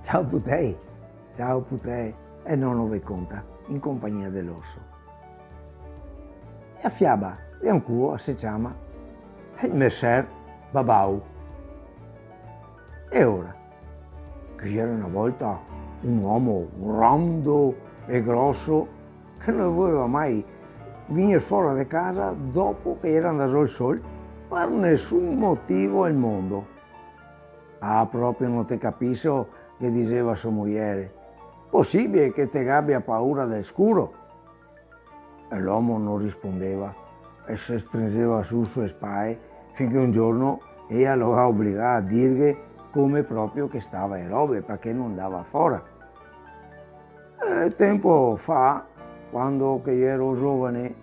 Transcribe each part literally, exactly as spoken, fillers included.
Ciao putei, ciao putei, e nono ve conta, in compagnia de l'orso. E a fiaba de ancuo a se ciama el meser Babau. E ora, ghe gera na volta un omo grando e groso che no voleva mai vegner fora de casa dopo che gera ndà zo el sol, par nesun motivo al mondo. Ah, proprio no te capiso, ghe diseva so mojere. Posibile che te gabia paura del scuro? E l'omo no rispondeva e se stringeva su so e spae, finché un giorno ea lo ga obligà a dirghe come proprio che stava e robe, parché no ndava fora. E tempo fa, quando che gero zovane,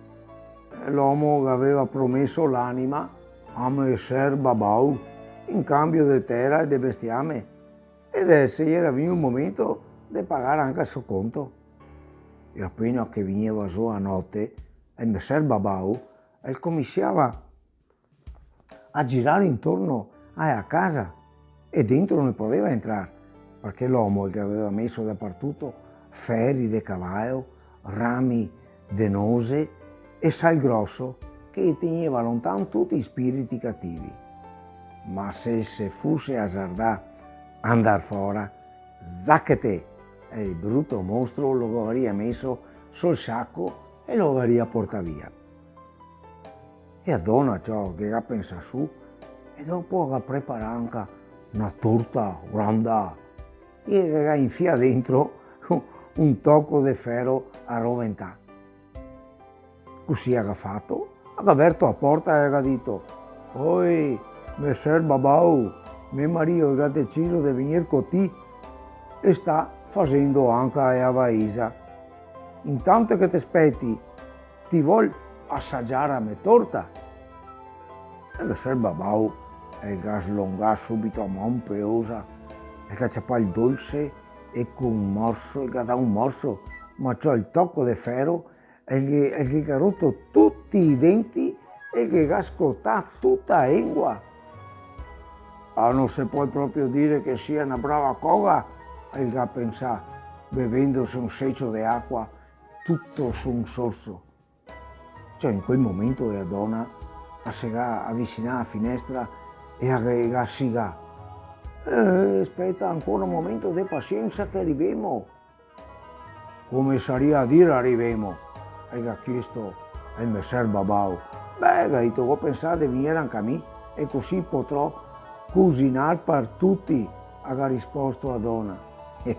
l'omo gaveva promeso l'anima a meser Babau in cambio de tera e de bestiame, e deso gera vegnù el momento de pagar anca so conto. E apena che vegneva zo a note, el meser Babau el cominsiava a girar intorno a la casa e dentro no podeva entrar, parché l'omo el gaveva meso dapartuto feri de cavalo, rami de nose e sal groso che tegneva lontan tuti i spiriti cativi. Ma se el se fuse azardà a ndar fora, zachete, e el bruto mostro lo gavaria meso sul saco e lo gavaria portà via. E a dona, ciò, ghe ga pensà su, e dopo ga preparà anca na torta granda, e ghe ga infià dentro un toco de fero aroventà. Cusì a ga fato, a ga verto a porta e a ga dito: «Oi, meser Babau, me mario el ga deciso de vegnir co ti e sta fasendo anca la vaisa. Intanto che te speti, ti vol asagiar la me torta?» E meser Babau el ga slongà subito la man pelosa, el ga ciapà el dolse e co un morso, el ga dà un morso, ma ciò, el toco de fero el ghe, el ghe ga roto tuti i denti e el ghe ga scotà tuta la lengua. «Ah, no se pol proprio dire che sia na brava coga», el ga pensà, bevendose un secio de acua tuto su un sorso. Ciò, in quel momento la dona a se ga avisinà a finestra e a ghe ga sigà: «Eh, speta ancora un momento de pasiensa che rivemo.» «Come saria a dir rivemo?» el ga chiesto el meser Babau. «Beh», el ga dito, «go pensà de vegnir anca mi, e cusì potrò cusinar par tuti», a ga risposto la dona. Eh,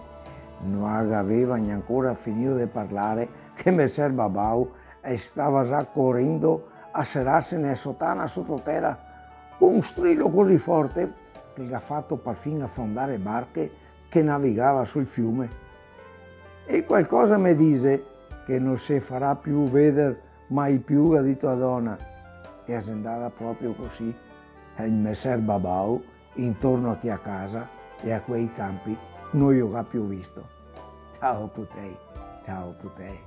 no a gaveva gnancora finio de parlare che meser Babau el stava za corendo a serarse ne la sotana sototera, co un strilo cusì forte che el ga fato parfin afondar le barche che navigava sul fiume. «E qualcosa me dixe che no se farà più veder mai più», ga dito la dona. E a xe ndada proprio cusì. E el meser Babau intorno a quea casa e a quei campi no lo ga più visto. Ciao putei, ciao putei.